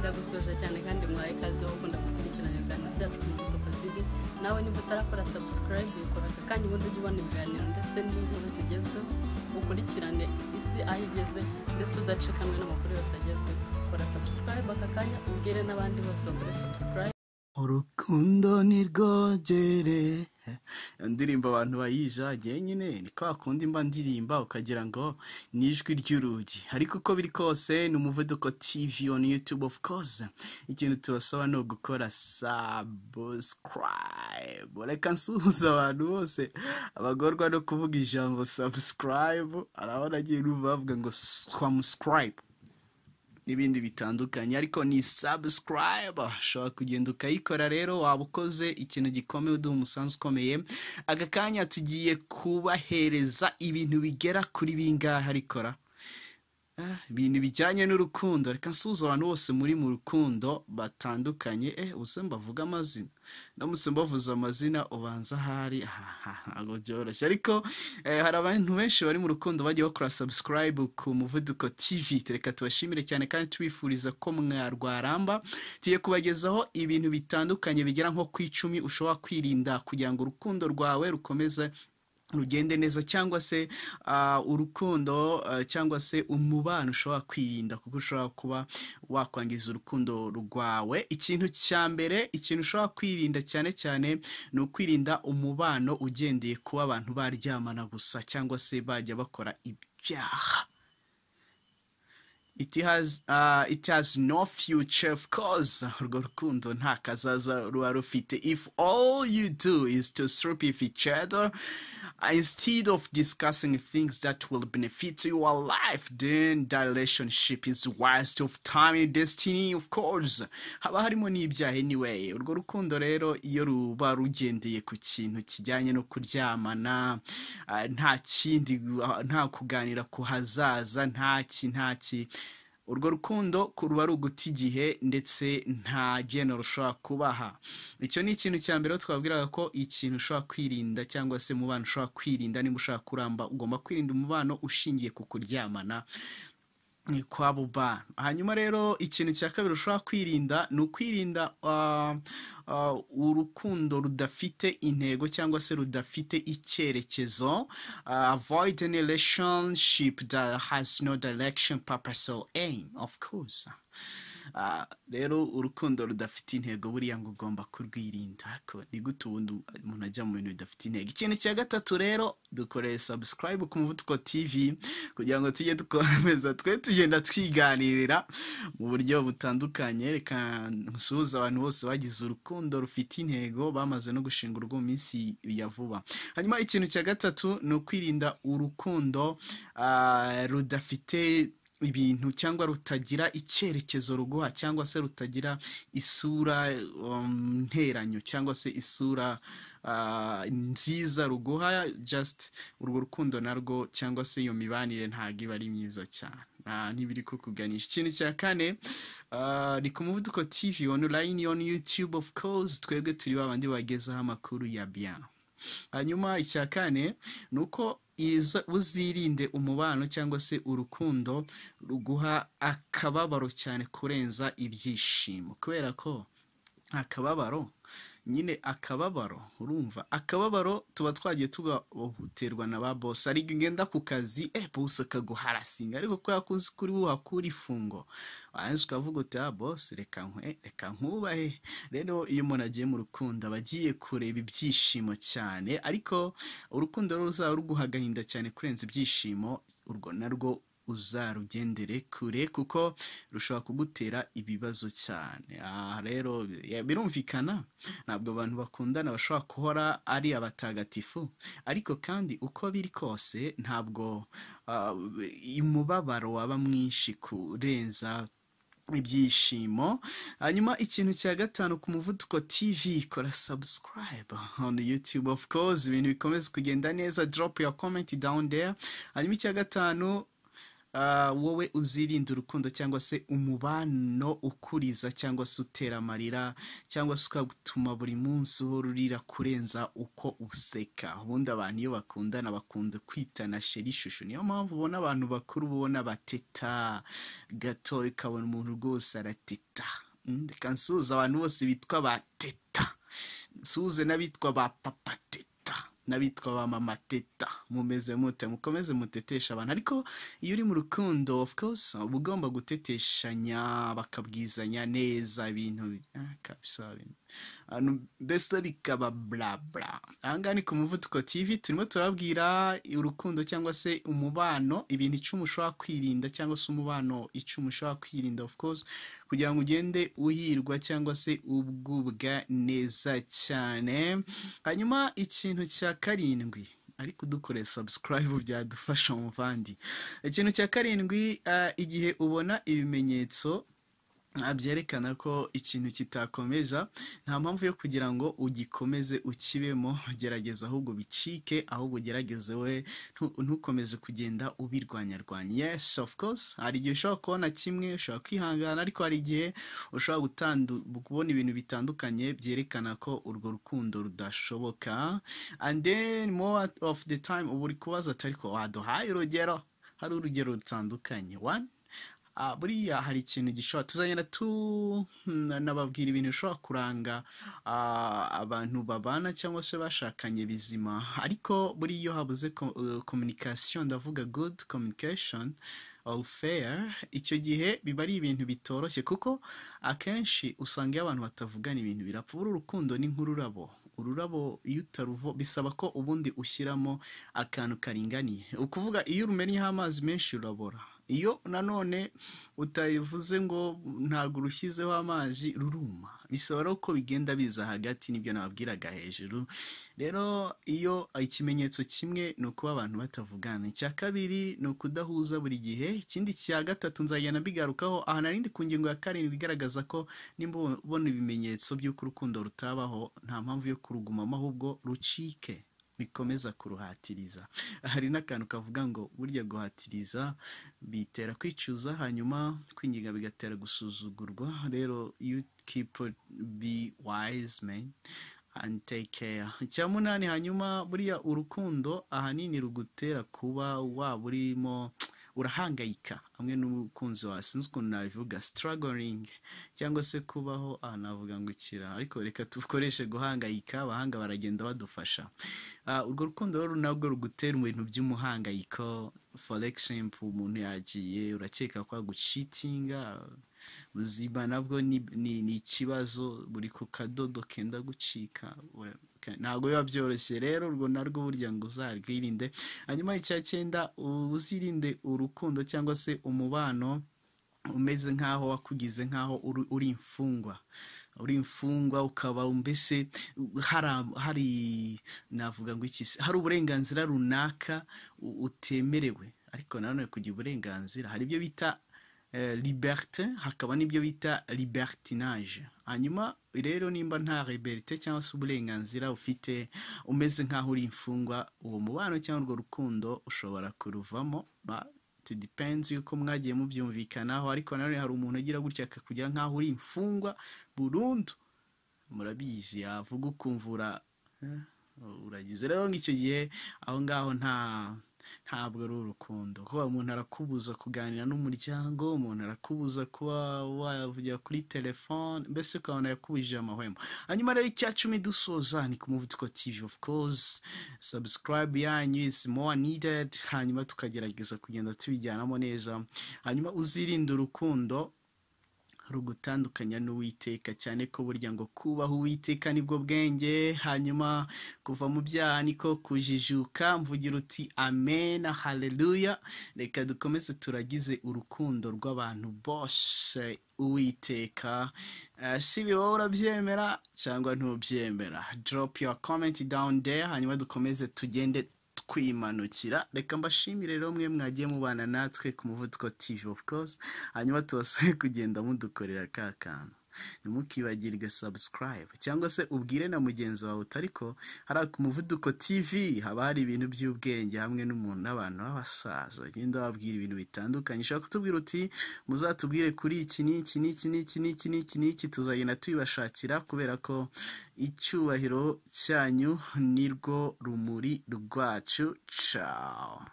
Ndagusuhuje cyane kandi muhaye ikaze wo ukunda gukurikirana ibiganiro byacu ku Muvuduko TV. Nawe niba utarakora subscribe, bikora aka kanya, ubundi ujye ubona ibiganiro ndetse n'inkuru zigezweho, ukurikirane isi aho igeze ndetse udacikanwe n'amakuru yose agezweho. Kora subscribe aka kanya, ubwire n'abandi bose bakore subscribe. Urukundo ni rwogere. Indirimbo abantu bayijagiye nyine ni kwa kundi mba ndirimba ukagira ngo ni ijwi ry'urugi, ariko uko biri kose ni Umuvuduko TV on YouTube. Of course, ikintu tubasaba ni ugukora subscribe. Reka nsuhuza abantu bose abagorwa no kuvuga ijambo subscribe. Arabona agiye numva bavuga ngo subscribe n'ibindi bitandukanye, ariko ni subscribe. Ushobora kugenda ukayikora rero, waba ukoze ikintu gikomeye, uduha umusanzu ukomeye. Aka kanya tugiye kubahereza ibintu bigera kuri bingahe, arikora ibintu bijyanye n'urukundo. Reka nsuhuze abantu bose muri mu rukundo batandukanye. Ubuse mbavuga amazina? Ndamutse mbavuze amazina ubanza ahari ntabwo byoroshye, ariko hari abantu benshi bari mu rukundo bagiye bakora subscribe ku Muvuduko TV. Reka tubashimire cyane kandi tubifuriza ko mwarwaramba. Tugiye kubagezaho ibintu bitandukanye bigera nko ku 10 ushobora kwirinda kugira ngo urukundo rwawe rukomeze rugende neza, cyangwa se urukundo cyangwa se umubano ushobora kwirinda, kuko ushobora kuba wakwangiza urukundo rwawe. Ikintu cya mbere, ikintu ushobora kwirinda cyane cyane, ni ukwirinda umubano ugendeye kuba abantu baryamana gusa cyangwa se bajya bakora ibyaha. It has no future, of course. Urwo rukundo nta kazaza ruba rufite. If all you do is to sleep with each other instead of discussing things that will benefit your life, then that relationship is waste of time and destiny. Of course, haba harimo n'ibyaha. Anyway, urwo rukundo rero iyo ruba rugendeye ku kintu kijyanye no kuryamana, nta kindi, nta kuganira ku hazaza, nta ki nta ki, urwo rukundo ruba ari uguta igihe ndetse nta geno rushobora kubaha. Icyo ni ikintu cya mbere twabwiraga ko ikintu ushobora kwirinda cyangwa se umubano ushobora kwirinda. Niba ushaka kuramba, ugomba kwirinda umubano ushingiye ku kuryamana kw'abo bana. Hanyuma rero ikintu cya kabiri ushobora kwirinda ni ukwirinda urukundo rudafite intego cyangwa se rudafite icyerekezo. Avoid any relationship that has no direction, purpose or aim. Of course, rero urukundo rudafite intego buriya ngo ugomba kurwirinda. Ariko ni gute ubundi umuntu ajya mu bintu bidafite intego? Ikintu cya gatatu rero, dukoreye subscribe ku Muvuduko TV kugira ngo tujye dukomeza twe tugenda twiganirira mu buryo butandukanye. Reka nsuhuze abantu bose bagize urukundo rufite intego, bamaze no gushinga urugo mu minsi ya vuba. Hanyuma ikintu cya gatatu ni ukwirinda urukundo rudafite ibintu cyangwa rutagira icyerekezo ruguha, cyangwa se rutagira isura nteranyo cyangwa se isura nziza ruguha. Just urwo rukundo narwo cyangwa se iyo mibanire ntabwo iba ari myiza cyane, ntibiri kukuganisha. Ikintu cya kane ni ku Muvuduko TV online on YouTube. Of course, twebwe turi babandi bagezaho amakuru ya bien. Hanyuma icya kane ni uko uzirinde umubano cyangwa se urukundo ruguha akababaro cyane kurenza ibyishimo, kubera ko akababaro nyine, akababaro, urumva akababaro tuba twagiye tugahohoterwa na ba boss. Ariko ngenda ku kazi, boss akaguharasinga, ariko kubera ko uzi kuri buhakura ifungo, warangiza ukavuga uti: "Ah boss, reka nkwe, reka nkubahe." Rero iyo umuntu agiye mu rukundo aba agiye kureba ibyishimo cyane, ariko urukundo rero ruzaba ruguha agahinda cyane kurenza ibyishimo, urwo narwo uzarugendere kure kuko rushobora kugutera ibibazo cyane. Aha rero birumvikana, ntabwo abantu bakundana bashobora guhora ari abatagatifu, ariko kandi uko biri kose ntabwo umubabaro waba mwinshi kurenza ibyishimo. Hanyuma ikintu cya gatanu ku Muvuduko TV, kora subscribe on YouTube. Of course, ibintu bikomeza kugenda neza. Drop your comment down there. Hanyuma icya gatanu Wowe uzirinda urukundo cyangwa se umubano ukuriza cyangwa se utera amarira cyangwa se ukagutuma buri munsi uhora urira kurenza uko useka. Ubundi abantu iyo bakundana bakunda kwitana chéri, chouchou. Niyo mpamvu ubona abantu bakuru ubona bateta gato, ukabona umuntu rwose arateta. Reka nsuhuze abantu bose bitwa ba Teta, nsuhuze n'abitwa ba Papa Teta n'abitwa ba Mama Teta. Mumeze mute? Mukomeze mutetesha abantu. Ariko iyo uri mu rukundo, of course uba ugomba guteteshanya, bakabwizanya neza ibintu, kabisa, ibintu mbese bikaba bla bla. Aha ngaha ni ku Muvuduko TV, turimo turababwira urukundo cyangwa se umubano, ibintu 10 ushobora kwirinda cyangwa se umubano 10 ushobora kwirinda, of course, kugira ngo ugende uhirwa cyangwa se ugubwa neza cyane. Hanyuma ikintu cya karindwi, ariko dukoreye subscribe byadufasha muvandi. Ikintu cya karindwi, igihe ubona ibimenyetso byerekana ko ikintu kitakomeza, nta mpamvu yo kugira ngo ugikomeze ukibemo. Gerageza ahubwo bicike, ahubwo ugerageze we ntukomeze kugenda ubirwanyarwanya. Yes, of course, hari igihe ushobora kubona kimwe, ushobora kwihangana, ariko hari igihe ushobora kubona ibintu bitandukanye byerekana ko urwo rukundo rudashoboka. And then more of the time uba uri kubaza ati: "Ariko waduhaye urugero?" Hari urugero rutandukanye. One, buriya hari ikintu gishobora tuzagenda nababwira ibintu bishobora kuranga abantu babana cyangwa se bashakanye bizima. Ariko buriya iyo habuze communication, ndavuga good communication or fair, icyo gihe biba ari ibintu bitoroshye, kuko akenshi usanga iyo abantu batavugana ibintu birapfa. Buri urukundo ni nk'ururabo. Ururabo iyo utaruvo, bisaba ko ubundi ushyiramo akantu karinganiye. Ukuvuga iyo urumennyeho amazi menshi rurabora. Iyo nanone utavuze ngo ntabwo urushyizeho amazi, ruruma. Bisaba rero ko bigenda biza hagati, nibyo nababwiraga hejuru. Rero iyo ikimenyetso kimwe ni ukuba abantu batavugana, icya kabiri ni ukudahuza buri gihe, ikindi cya gatatu nzagenda mbigarukaho. Aha narindi ku ngingo ya karindwi igaragaza ko nimba ubona ibimenyetso by'uko urukundo rutabaho, nta mpamvu yo kurugumamo, ahubwo rucike, bikomeza kuruhatiriza. Hari n'akantu kavuga ngo burya guhatiriza bitera kwicuza, hanyuma kwinginga bigatera gusuzugurwa. Rero you keep it, be wise man and take care. Icya munani, hanyuma buriya urukundo ahanini rugutera kuba waba urimo urahangayika hamwe n'umukunzi wawe. Sinzi ukuntu nabivuga, struggling cyangwa se kubaho, aha navuga ngo ikira, ariko reka dukoreshe guhangayika, abahanga baragenda badufasha. Urwo rukundo rero nabwo rugutera mu bintu by'umuhangayiko. For example, umuntu yagiye, urakeka ko agucheatinga. Ubuzima nabwo ni ikibazo, buri ku kadodo kenda gucika, ntabwo biba byoroshye. Rero urwo narwo burya ngo uzarwirinde. Hanyuma icya cyenda, uzirinde urukundo cyangwa se umubano umeze nk'aho wakugize nk'aho uri imfungwa, uri imfungwa, ukaba mbese hari, navuga ngo iki se, hari uburenganzira runaka utemerewe. Ariko nanone kugira uburenganzira, hari ibyo bita liberté, hakaba n'ibyo bita libertinage. Hanyuma rero nimba nta liberté cyangwa se uburenganzira ufite, umeze nk'aho uri imfungwa, uwo mubano cyangwa urwo rukundo ushobora kuruvamo. It depends yuko mwagiye mubyumvikanaho. Ariko nanone hari umuntu ugira gutya akakugira nk'aho uri imfungwa burundu. Murabizi, yavuga ukumvura uragize. Rero nk'icyo gihe aho ngaho ntabwo ari urukundo, kuko umuntu arakubuza kuganira n'umuryango, umuntu arakubuza kuba wavugira kuri telefone, mbese ukabona yakubujije amahwemo. Hanyuma rero icya 10 dusoza, ni ku Muvuduko TV, of course, subscribe yanyu is more needed, hanyuma tukagerageza kugenda tubijyanamo neza. Hanyuma uzirinde urukundo rugutandukanya n'Uwiteka, cyane ko burya ngo kubaha Uwiteka nibwo bwenge, hanyuma kuva mu byaha niko kujijuka. Mvugira uti amen, haleluya. Reka dukomeze turagize urukundo rw'abantu bose Uwiteka. Si wowe urabyemera cyangwa ntubyemera? Drop your comment down there, hanyuma dukomeze tugende twimanukira. Reka mbashimire rero mwe mwagiye mubana natwe ku Muvuduko TV, of course. Hanyuma tubasabe kugenda mudukorera ka kantu. Ntimukibagirwe subscribe, cyangwa se ubwire na mugenzi wawe uti ariko hariya ku Muvuduko TV haba hari ibintu by'ubwenge hamwe n'umuntu n'abantu b'abasaza bagenda babwira ibintu bitandukanye. Ushobora kutubwira uti muzatubwire kuri iki n'iki n'iki n'iki n'iki n'iki n'iki, tuzagenda tubibashakira, kubera ko icyubahiro cyanyu nirwo rumuri rwacu. Ciao.